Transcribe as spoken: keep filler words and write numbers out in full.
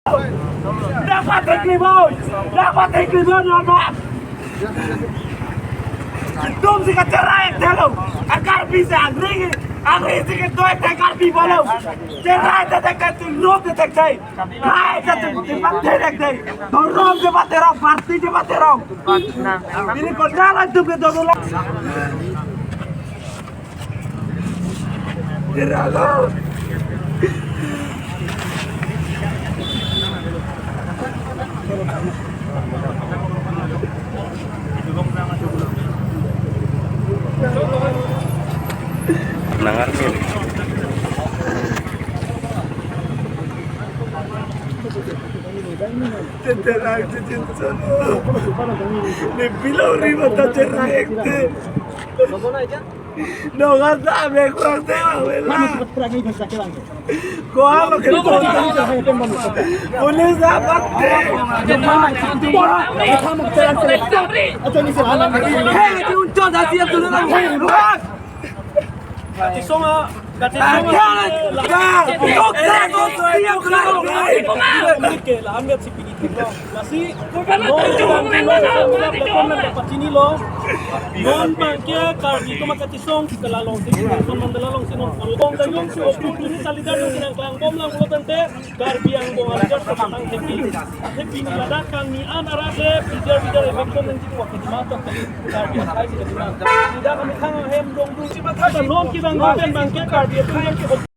Dapat diklibo, dapat diklibo, dapat. Itum si kacherai telo. Akar bisa angring, angring si kedoi te Karbi balo. Cherai te tek te, tum rom te tek te. Hai te tum te pat te tek te. Dorom te pat te rong, party te pat te rong. Ini kota lah tum ke dodo lah. Nangar nih. Tenderang cincin sana. Ni bilang rima tak cerai ekte. Nongan ta ame kurang tewang wela. Ko alo ke to. Police dapat de. Hei, di unco dasi yang dulu. Katisong a, katisong a. Lasi, non, non, non, non, pachinilo. Non bangke Karbi atum akatisong, kala alongsi, non mandala alongsi non. Along dayung si opportunity leader nangklangbom lang pulo tangte, Karbi angbong a leader atum tang thepi. Thepi ni ladak kangni an arat le, bijar bijar eviction nangji wakil mata. Karbi akai si ketulang. Tidak kami thang hem dong dong si bangke. Kata non kibang pen bangke Karbi atum yang